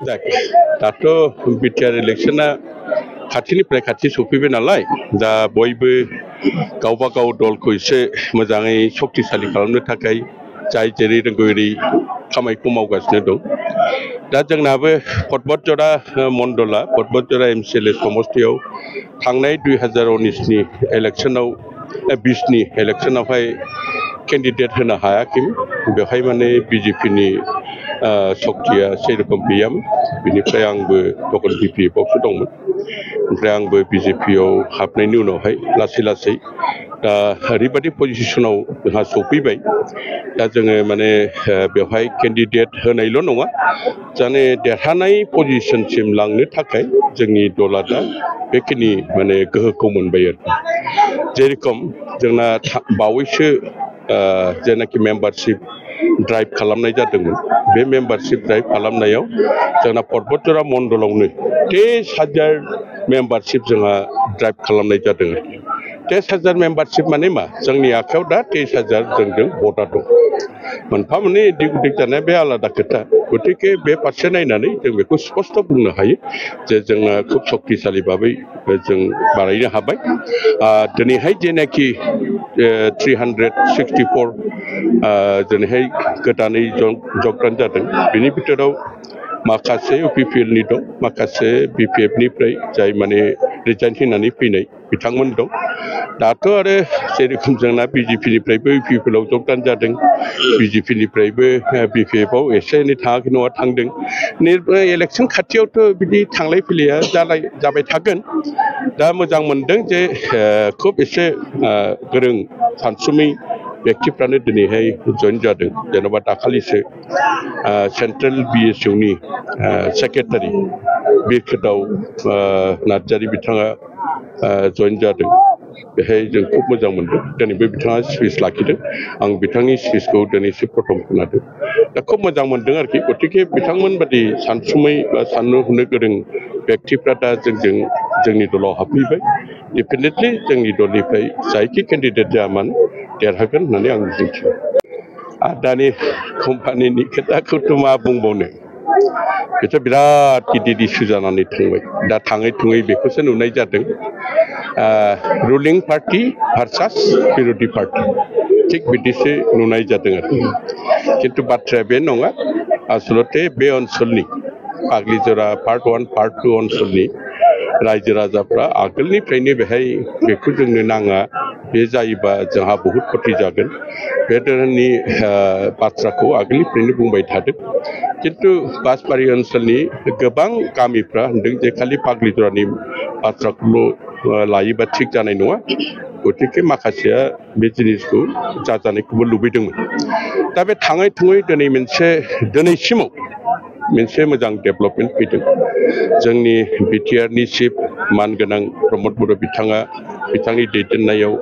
देख दाथ' बिटिआर इलेक्शना खाथिनिफ्राय खाथि सफैबाय नालाय दा बयबो गावबा गाव दलखौ एसे मोजाङै शक्तिशालि खालामनो थाखाय जाय जेरै रोंगौ एरै खामानिखौ मावगासिनो दं। दा जोंनाबो पर्बतजरा मण्डला पर्बतजरा एमसिएलए समस्तियाव थांनाय 2019नि इलेक्शनाव 20नि इलेक्शनावहाय केन्डिडेट होनो हायाखैमोन बेवहाय माने बिजेपिनि शक्तिया सेरखम गैयामोन बिनिफ्राय आंबो टकन बिपिएफआवसो दंमोन ओमफ्राय आंबो बिजेपिआव हाबनायनि उनावहाय लासै लासै दा ओरैबायदि पजिशनाव जोंहा सफैबाय दा जोङो माने बेवहाय केन्डिडेट होनायल' नङा जाने देरहानाय पजिशनसिम लांनो थाखाय जोंनि दला दा बेखिनि माने गोहोखौ मोनबाय आरो जेरखम जोंना बावैसो जेनाखि मेम्बारशिप ड्राइभ खालामनाय जादोंमोन बे मेम्बारशिप ड्राइभ खालामनायाव जोंना पर्बतजरा मण्डलावनो 23,000 मेम्बारशिप जोंहा ड्राइभ खालामनाय जादों 23,000 मेम्बारशिप माने मा जोंनि आखायाव दा 23,000 जोंजों भटार दं मोनफा मोननै दिग दिग जानाया बे आलादा खोथा गतिके बे फारसे नायनानै जों बेखौ स्पष्ट बुंनो हायो जे जोंना खुब शक्तिशालि भाबै जों बानायनो हाबाय दिनैहाय जेनाखि 364 दिनैहाय गोदानै जगदान जादों बिनि बिथोराव माखासे इउपिपिएलनि दं माखासे बिपिएफनिफ्राय जाय माने रिजाइन होनानै फैनाय बिथांमोन दं दाथ' आरो जेरखम जोंना बिजेपिनिफ्रायबो इउपिपिएलआव जगदान जादों बिजेपिनिफ्रायबो बिपिएफआव एसे एनै थाङाखै नङा थांदों इलेक्शन खाथियावथ' बिदि थांलाय फैलाया जाबाय थागोन दा मोजां मोनदों जे खुब एसे गोरों सानसुमै व्यक्तिफ्रानो दिनैहाय जइन जादों जेन'बा दाखालिसो सेन्ट्रेल बिएसइउनि सेक्रेटारि बिरखोदाव नार्जारि बिथाङा जइन जादों बेहाय जों खुब मोजां मोनदों दिनैबो बिथाङा स्पिच लाखिदों आं बिथांनि स्पिचखौ दिनैसो प्रथम खोनादों दा खुब मोजां मोनदों आरोखि गतिके बिथांमोन बादि सानसुमै बा साननो हनो गोरों व्यक्तिफ्रा दा जोंनि दलाव हाबफैबाय डेफिनेटलि जोंनि दलनिफ्राय जायखि केन्डिडेट जाया मानो देरहागोन होननानै आं मिजिंथियो आदानि कम्पानिनि खोथाखौथ' मा बुंबावनो बेथ' बिराद गिदिर इस्यु जानानै थांबाय दा थाङै थुङै बेखौसो नुनाय जादों रुलिं पार्टि भार्सास बिर'धि पार्टि थिग बिदिसो नुनाय जादों आरो खिन्थु बाथ्राया बे नङा आसलते बे ओनसोलनि पाग्लिजरा पार्ट 1 पार्ट 2 ओनसोलनि रायजो राजाफ्रा आगोलनिफ्रायनो बेहाय बेखौ जोंनो नाङा बे जायोबा जोंहा बहुद खथि जागोन बे धोरोमनि बाथ्राखौ आगोलनिफ्रायनो बुंबाय थादों खिन्थु बासबारि ओनसोलनि गोबां गामिफ्रा होनदों जे खालि पाग्लिजरानि बाथ्राखौल' लायोबा थिग जानाय नङा गतिके माखासेया बे जिनिसखौ जाजानायखौबो लुबैदोंमोन दा बे थाङै थुङै दिनैसिमाव मोनसे मोजां डेभेलपमेन्ट फैदों जोंनि बिटिआरनि चिफ मानगोनां प्रमद बर' बिथाङा बिथांनि दैदेननायाव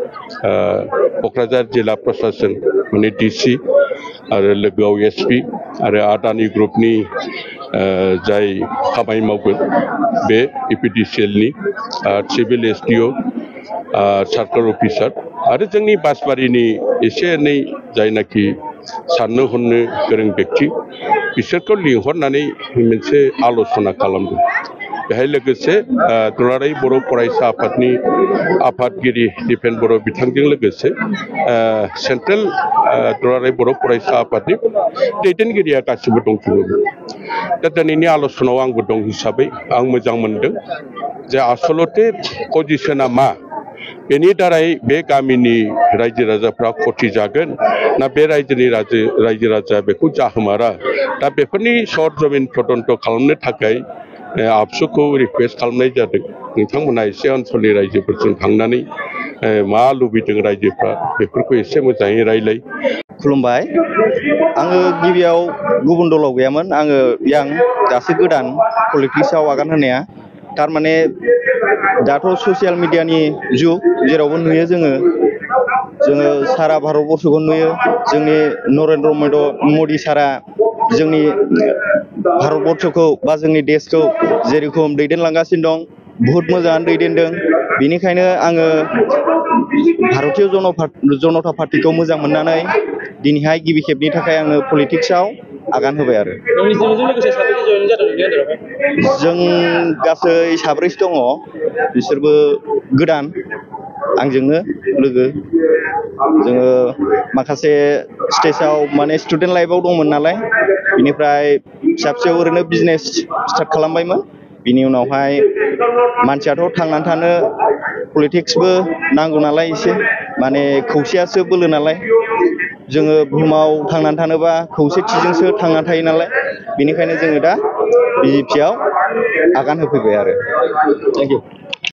क'क्राझार जिल्ला प्रशासन माने डिसि आरो लोगोआव एसपि आरो आदानि ग्रुपनि जाय खामानि मावगोन बे इपिडिसिएलनि सिभिल एसडिअ सार्कल अफिसार आरो जोंनि बासबारिनि एसे एनै जायनाखि साननो हनो गोरों व्यक्ति बिसोरखौ लिंहरनानै मोनसे आल'सना खालामदों बेहाय लोगोसे दुलाराय बर' फरायसा आफादनि आफादगिरि दिपेन बर' बिथांजों लोगोसे सेन्ट्रेल दुलाराय बर' फरायसा आफादनि दैदेनगिरिया गासिबो दंजोबो दा दिनैनि आल'सनायाव आंबो दं हिसाबै आं मोजां मोनदों जे आसलते पजिशना मा बेनि दारै बे गामिनि रायजो राजाफ्रा खथि जागोन ना बे रायजोनि रायजो राजा बेखौ जाहोमारा दा बेफोरनि सर्ट जमिन तदन्त खालामनो थाखाय आबसुखौ रिकुवेस्ट खालामनाय जादों नोंथांमोना एसे ओनसोलनि रायजोफोरजों थांनानै मा लुबैदों रायजोफ्रा बेफोरखौ एसे मोजाङै रायलाय खुलुमबाय आङो गिबियाव गुबुन दलाव गैयामोन आङो दासो गोदान पलिटिक्सआव आगान होनाया थारमाने दाथ' ससियेल मिडियानि जुग जेरावबो नुयो जोङो सारा भारतबर्षखौ नुयो जोंनि नरेन्द्र मदि सारा जोंनि भारतबर्षखौ बा जोंनि देशखौ जेरखम दैदेनलांगासिनो दं बहुत मोजाङानो दैदेनदों बेनिखायनो आङो भारतीय जनता पार्टीखौ मोजां मोननानै दिनैहाय गिबि खेबनि थाखाय आङो पलिटिक्सआव आगान होबाय आरो नोंनिजों लोगोसे साबैसे जयेन जादों नोंनि आन्दारावहाय जों गासै साब्रैसो दङ बिसोरबो गोदान आंजोंनो लोगो जोङो माखासे स्टेजाव माने स्टुडेन्ट लाइफआव दंमोन नालाय बिनिफ्राय फिसा फिसौ ओरैनो बिजनेस स्टार्ट खालामबायमोन बिनि उनावहाय मानसियाथ' थांनानै थानो पलिटिक्सबो नांगौ नालाय एसे माने खौसेयासो बोलो नालाय जोङो बुहुमाव थांनानै थानोबा खौसेथिजोंसो थांनानै थायो नालाय बेनिखायनो जोङो दा BJP आव आगान होफैबाय आरो थेंक इउ